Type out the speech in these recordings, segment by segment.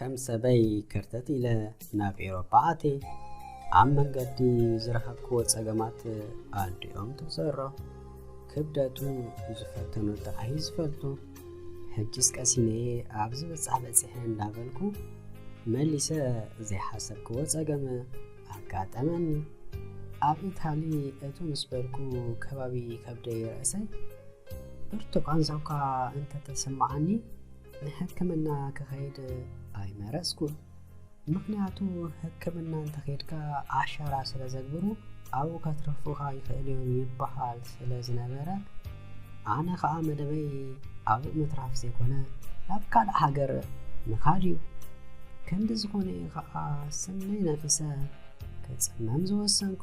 ከም ሰበይ ከርተት ኢለ ናብ ኤውሮጳ ኣትየ። ኣብ መንገዲ ዝረኸብክዎ ጸገማት ኣዲኦም ተዘሮ። ክብደቱ ዝፈተኑ ጥራይ ዝፈልጡ። ሕጅስ ቀሲነየ ኣብዚ በጻሕ በጺሐ እንዳበልኩ መሊሰ ዘይሓሰብክዎ ጸገም ኣጋጠመኒ። ኣብ ኢታሊ እቱ ምስ በልኩ ከባቢ ከብደይ ርእሰይ ብርቱዕ ቃንዛ እኳ እንተተሰማዓኒ ንሕክምና ክኸይድ ኣይመረጽኩን። ምኽንያቱ ሕክምና እንተኸይድካ ኣሻራ ስለ ዘግብሩ ኣብኡ ከትረፉኻ ይኽእል እዮም ይበሃል ስለ ዝነበረ፣ ኣነ ኸኣ መደበይ ኣብኡ ምትራፍ ዘይኮነ ናብ ካልእ ሃገር ምኻድ እዩ። ከምዚ ዝኾነ እዩ ኸኣ ስነይ ነፊሰ ክጽመም ዝወሰንኩ።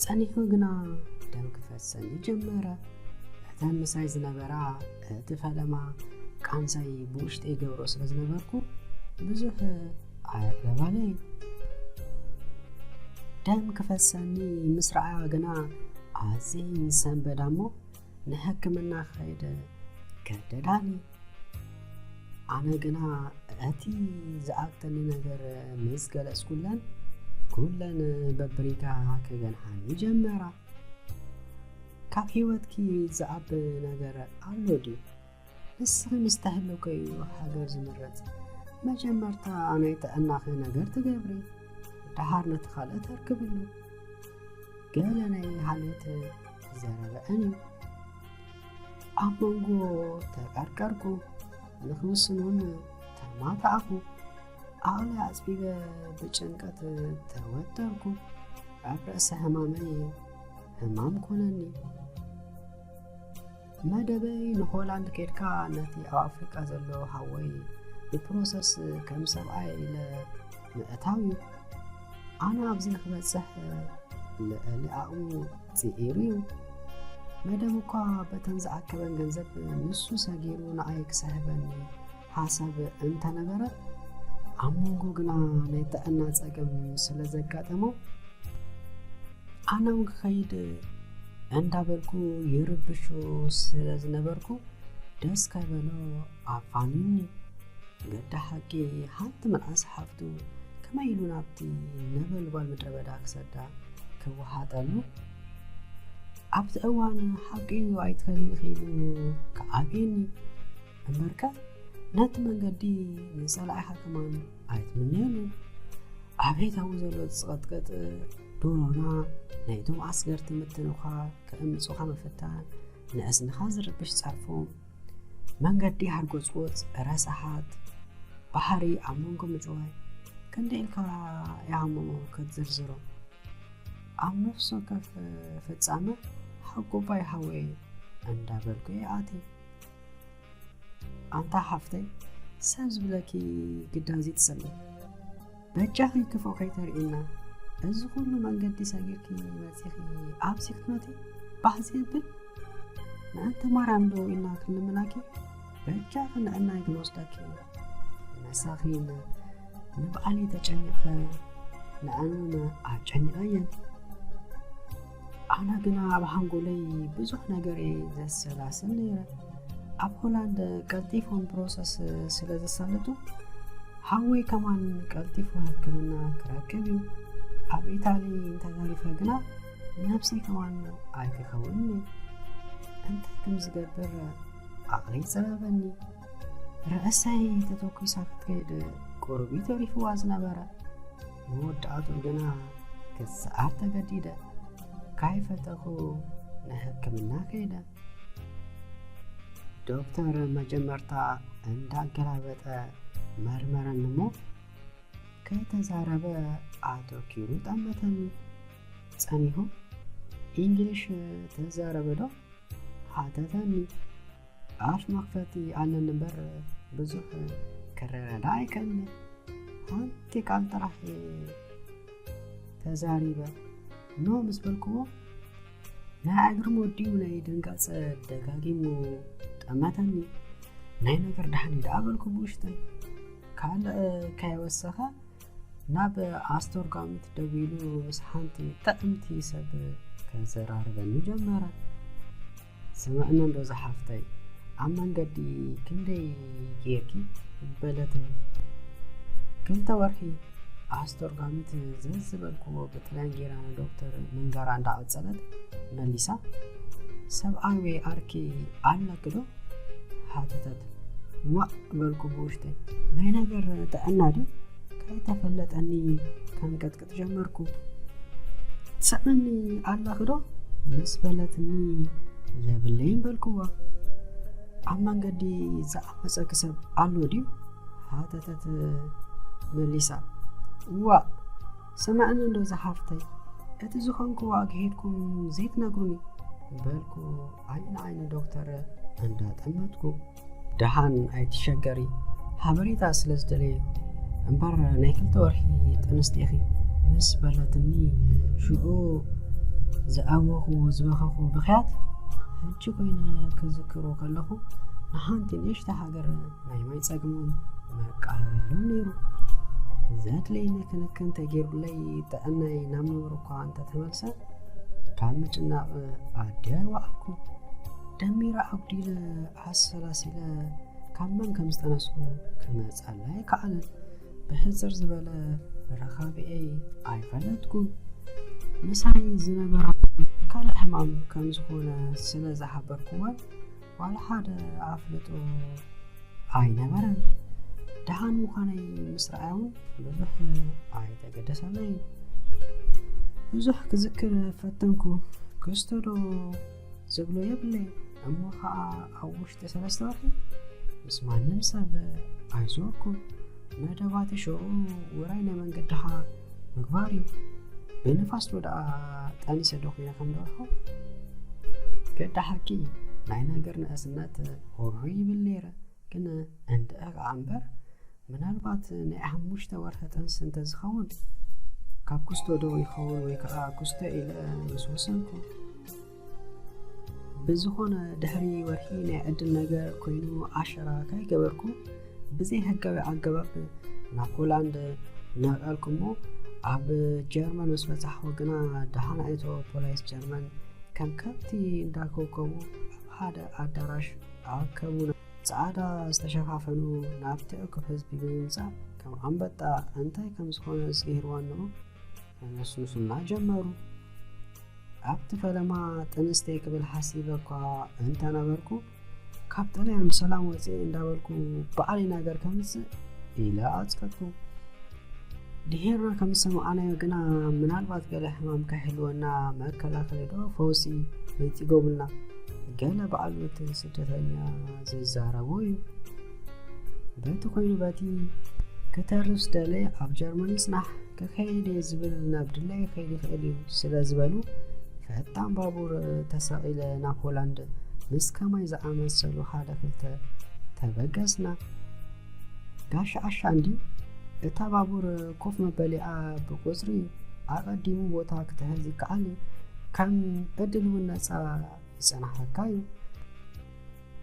ጸኒሑ ግና ደም ክፈሰኒ ጀመረ። እተን ምሳይ ዝነበራ እቲ ፈለማ ቃንዛይ ብውሽጢ ይገብሮ ስለ ዝነበርኩ ብዙሕ ኣየዕለባለይ። ደም ክፈሰኒ ምስ ረኣያ ግና ኣዝየን ሰንበዳ እሞ ንሕክምና ክኸይድ ገደዳኒ። ኣነ ግና እቲ ዝኣክተኒ ነገር ምስ ገለጽኩለን፣ ኩለን በብሪጋ ክገንሓኒ ጀመራ። ካብ ህይወትኪ ዝኣቢ ነገር ኣሎ ድዩ? ንስኺ ምስ ተህለውከ እዩ ሃገር ዝምረጽ። መጀመርታ ናይ ጥዕናኺ ነገር ትገብሪ፣ ደሓር ነቲ ካልእ ተርክብሉ። ገለ ናይ ሓልዮት ዘረበአን እዩ። ኣብ መንጎ ተቀርቀርኩ፣ ንኽውስን እውን ተማታእኩ። ዓቕሊ ኣጽቢበ ብጭንቀት ተወጠርኩ። ኣብ ርእሲ ሕማመይ ሕማም ኮነኒ። መደበይ ንሆላንድ ኬድካ ነቲ ኣብ ኣፍሪቃ ዘሎ ሓወይ ብፕሮሰስ ከም ሰብኣይ ኢለ ምእታው እዩ። ኣነ ኣብዚ ንክበጽሕ ልዕሊ ዓቕሙ ጽዒሩ እዩ። መደብ እኳ በተን ዝኣከበን ገንዘብ ንሱ ሰጊሩ ንዓይ ክስሕበኒ ሓሳብ እንተነበረ፣ ኣብ መንጎ ግና ናይ ጥዕና ጸገም ስለ ዘጋጠሞ፣ ኣነ እውን ክኸይድ እንዳበልኩ ይርብሾ ስለ ዝነበርኩ፣ ደስ ከይበሎ ኣፋንዩኒ። ገዳ ሓቂ ሓንቲ መልኣስ ሓፍቱ ከመይ ኢሉ ናብቲ ነበልባል ምድረ በዳ ክሰዳ ክወሃጠሉ? ኣብቲ እዋን ሓቂ እዩ ኣይትኸድን ኢኺ ኢሉ ክዓብየኒ። እምበርከ ነቲ መንገዲ ንጸላኢኻ ከማን ኣይትምነየሉ። ኣብ ቤታዊ ዘሎ ዝቕጥቅጥ ዶሮና ናይቶም ኣስገርቲ ምትንኳ ክእምጹኻ ምፍታን፣ ንእዝንኻ ዝርብሽ ጸርፎም፣ መንገዲ ሃርጎጽጎጽ፣ ረሳሓት፣ ባሕሪ ኣብ መንጎ ምጭዋይ፣ ክንደይ ኢልካ ይሃመሞ ክትዝርዝሮ። ኣብ ነፍሲ ወከፍ ፍጻመ ሓቁባይ ሃወየ እንዳበልኩ እየ ኣትየ። ኣንታ ሓፍተይ፣ ሰብ ዝብለኪ ግዳዚ ትሰምዒ። በጃኺ ክፉእ ከይተርእይና፣ እዚ ኩሉ መንገዲ ሰጊርኪ መጺኺ ኣብዚ ክትመቲ ባህ ዘብል? ምእንተ ማርያም ዶ ኢልና ክንልምናኪ? በጃኺ ንዕናይ ክንወስደኪ መሳኺን ንባዕሊ ተጨኒቐ ንዐን እውን ኣጨኒቐየን። ኣነ ግና ኣብ ሓንጎለይ ብዙሕ ነገር እየ ዘሰላስል ነይረ። ኣብ ሆላንድ ቀልጢፎም ፕሮሰስ ስለ ዘሳልጡ፣ ሓወይ ከማን ቀልጢፉ ሕክምና ክረክብ እዩ። ኣብ ኢታሊ እንተተሪፈ ግና ነብሰይ ከማን ኣይክከውንን እየ። እንታይ ከም ዝገብር ዓቕለይ ጸበበኒ። ርእሰይ ተተኲሳ ክትከይድ ቁሩብ እዩ ተሪፍዋ ዝነበረ። መወዳእትኡ ግና ክሰዓር ተገዲደ። ካይፈተኹ ንሕክምና ከይደ። ዶክተር መጀመርታ እንዳገላበጠ መርመረኒ እሞ ከይተዛረበ ኣተኪሩ ጠመተኒ። ጸኒሑ፣ "ኢንግሊሽ ትዛረበ ዶ?" ሓተተኒ። ኣፍ መኽፈቲ ኣለኒ እምበር ብዙሕ ክረዳዳ ኣይክእልን። ሓንቲ ቃል ጥራሕ ተዛሪበ። "ኖ" ምስ በልክዎ፣ ናይ እግሪ ሞዲኡ ናይ ድንጋጸ ደጋጊሙ ጠመተኒ። "ናይ ነገር ደሓን እዩ" ደኣ በልኩ ብውሽጠይ። ካልእ ከይወሰኸ ናብ ኣስተርጓሚት ደዊሉ ምስ ሓንቲ ጥዕምቲ ሰብ ከዘራርበኒ ጀመረ። "ስምዕኒ እንዶ ዝሓፍተይ፣ ኣብ መንገዲ ክንደይ ጌርኪ?" በለትኒ። ክልተ ወርሒ ኣስተርጓሚት ዘዝበልክዎ ብጥልያን ጌራ ንዶክተር ምንጋራ እንዳቐጸለት መሊሳ፣ "ሰብኣይ ወይ ዓርኪ ኣለኪ ዶ?" ሓተተት። "ዋእ" በልኩ ብውሽጠይ። "ናይ ነገር ጥዕና ድዩ?" ከይተፈለጠኒ ከንቀጥቅጥ ጀመርኩ። "ትሰምዕኒ ኣለኺ ዶ?" ምስ በለትኒ፣ "የብለይን" በልክዋ። "ኣብ መንገዲ ዝዓመጸኪ ሰብ ኣሎ ድዩ?" ሓተተት መሊሳ። "ዋእ፣ ስምዕኒ እንዶ ዝሓፍተይ፣ እቲ ዝኾንክዎ ኣግሂድኩም ዘይትነግሩኒ?" በልኩ ዓይኒ ዓይኒ ዶክተር እንዳጠመትኩ። "ደሓን ኣይትሸገሪ፣ ሓበሬታ ስለ ዝደለየ እምበር ናይ ክልተ ወርሒ ጥንስቲ ኢኺ" ምስ በለትኒ፣ ሽዑ ዝኣወኹ ዝበኸኹ ብኽያት ሕጂ ኮይነ ክዝክሮ ከለኹ፣ ንሓንቲ ንእሽቶ ሃገር ናይ ማይ ጸግሞም መቃለለሎም ነይሩ። ዘድለየኒ ክንክን ተገይሩለይ ጥዕናይ ናብ ንቡር እኳ እንተተመልሰ፣ ካብ ምጭናቕ ኣዲ ኣይወዓልኩ። ደሚረ ኣጉዲለ ኣሰላሲለ ካብ መን ከም ዝጠነስኩ ክመጸለይ ኣይከኣለን። ብሕጽር ዝበለ ረኻቢኤይ ኣይፈለጥኩን። ምሳይ ዝነበራ ካልእ ሕማም ከም ዝኾነ ስለ ዝሓበርኩወን፣ ዋላ ሓደ ኣፍልጦ ኣይነበረን። ደሓን ምዃነይ ምስ ረኣያ እውን ብዙሕ ኣይተገደሰለይን። ብዙሕ ክዝክር ፈተንኩ። ክስቶ ዶ ዝብሎ የብለይ። እሞ ኸኣ ኣብ ውሽጢ ሰለስተ ወርሒ ምስ ማንም ሰብ ኣይዞርኩን። መደባቲ ሽዑ ውራይ ናይ መንገድኻ ምግባር እዩ። ብንፋስ ዶ ደኣ ጠኒሰ ዶ ኮይነ ከም ደርሆ? ገዲ ሓቂ ናይ ነገር ንእስነት ሆሆ ይብል ነይረ። ግን እንድዒ ኸኣ እምበር፣ ምናልባት ናይ ሓሙሽተ ወርሒ ጥንሲ እንተዝኸውን፣ ካብ ክስቶ ዶ ይኸውን ወይ ከኣ ክስቶ ኢለ ምስ ወሰንኩ። ብዝኾነ ድሕሪ ወርሒ ናይ ዕድል ነገር ኮይኑ ዓሸራ ከይገበርኩ ብዘይ ሕጋዊ ኣገባብ ናብ ሆላንድ ነቐልኩ እሞ፣ ኣብ ጀርመን ምስ በጻሕኩ ግና ደሓን ኣይቶ ፖላይስ ጀርመን ከም ከብቲ እንዳኮብኮቡ ኣብ ሓደ ኣዳራሽ ኣከቡና። ጻዕዳ ዝተሸፋፈኑ ናብቲ እኩብ ህዝቢ ብምምጻእ ከም ኣንበጣ እንታይ ከም ዝኾነ ዝገይርዋ እንኡ ከነስንሱና ጀመሩ። ኣብቲ ፈለማ ጥንስተይ ክብል ሓሲበ እኳ እንተነበርኩ፣ ካብ ጥልያን ብሰላም ወጽኤ እንዳበልኩ ባዕለይ ነገር ከምጽእ ኢለ ኣጽቀጥኩ። ድሒርና ከም ዝሰማዕናዮ ግና ምናልባት ገለ ሕማም ከይህልወና መከላኸሊ ዶ ፈውሲ ነጺጎምልና፣ ገለ ባዕሉ እቲ ስደተኛ ዝዛረቦ እዩ። በቲ ኮይኑ በቲ ክተርፍ ዝደለየ ኣብ ጀርመን ይጽናሕ፣ ክኸይድ እየ ዝብል ናብ ድላዩ ክኸይድ ይኽእል እዩ ስለ ዝበሉ፣ ፈጣን ባቡር ተሰቒለ ናብ ሆላንድ ምስ ከማይ ዝኣመሰሉ ሓደ ክልተ ተበገስና። ጋሻ ዓሻ እንድዩ፣ እታ ባቡር ኮፍ መበሊኣ ብቁጽሪ እዩ። ኣቐዲሙ ቦታ ክትሕዝ ይከኣል እዩ። ከም ዕድል እውን ነጻ ይጸናሓካ እዩ።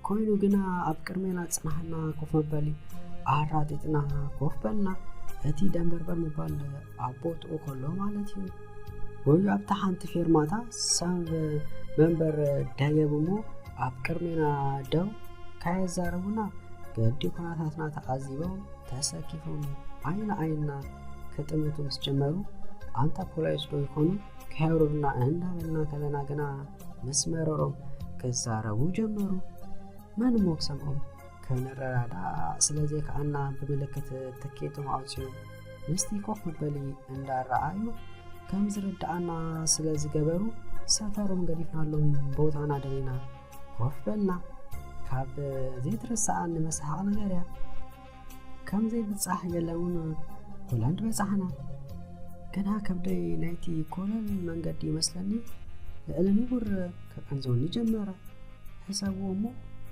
ኮይኑ ግና ኣብ ቅድሜና ዝጸናሕና ኮፍ መበሊ ኣራጢጥና ኮፍ በልና። እቲ ደንበርበር ምባል ኣብ ቦትኡ ከሎ ማለት እዩ። ወዮ ኣብታ ሓንቲ ፌርማታ ሰብ መንበር ደየብ እሞ ኣብ ቅድሜና ደው ከየዛረቡና፣ ገዲ ኩነታትና ተዓዚቦም ተሰኪፎም ዓይኒ ዓይንና ክጥምቱ ምስ ጀመሩ፣ ኣንታ ፖላይስ ዶ ይኾኑ ከየውርዱና እንዳበልና ከለና ግና ምስ መረሮም ክዛረቡ ጀመሩ። መን እሞ ክሰምዖም? ክንረዳዳእ ስለ ዘይከኣልና ብምልክት ትኬቶም ኣውፅኦም ምስቲ ኮፍ መበሊ እንዳረኣዩ ከም ዝርድኣና ስለ ዝገበሩ፣ ሰፈሮም ገዲፍናሎም ቦታና ደሊና ኮፍ በልና። ካብ ዘይትረስዓኒ መስሓቕ ነገር እያ። ከም ዘይብጻሕ የለን እውን ሆላንድ በጻሕና። ግና ከብደይ ናይቲ ኮለል መንገዲ ይመስለኒ ልዕሊ ንቡር ከቀንዘወኒ ጀመረ። ሕሰብዎ እሞ፣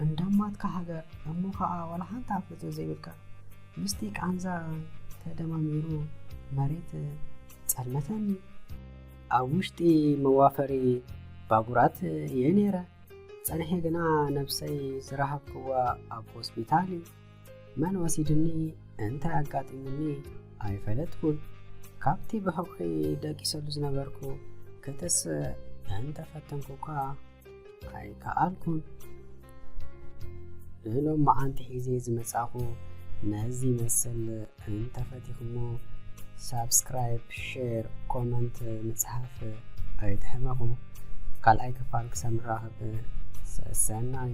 እንደማትካ ሃገር እሞ ኸኣ ዋላ ሓንቲ ኣፍልጦ ዘይብልካ፣ ምስቲ ቃንዛ ተደማሚሩ መሬት ጸልመተኒ። ኣብ ውሽጢ መዋፈሪ ባቡራት እየ ነይረ። ጸኒሐ ግና ነብሰይ ዝረኸብክዋ ኣብ ሆስፒታል እዩ። መን ወሲድኒ እንታይ ኣጋጢሙኒ ኣይፈለጥኩን። ካብቲ ብሕቑይ ደቂሰሉ ዝነበርኩ ክትስእ እንተፈተንኩ እኳ ኣይከኣልኩን። ንሎም መዓንቲ ሒዘ ዝመጻኹ ነዚ ይመስል። እንተፈቲኹሞ ሳብስክራይብ፣ ሼር፣ ኮመንት ምጽሓፍ ኣይትሕመኹ። ካልኣይ ክፋል ክሳብ ንራኸብ ሰሰናዩ።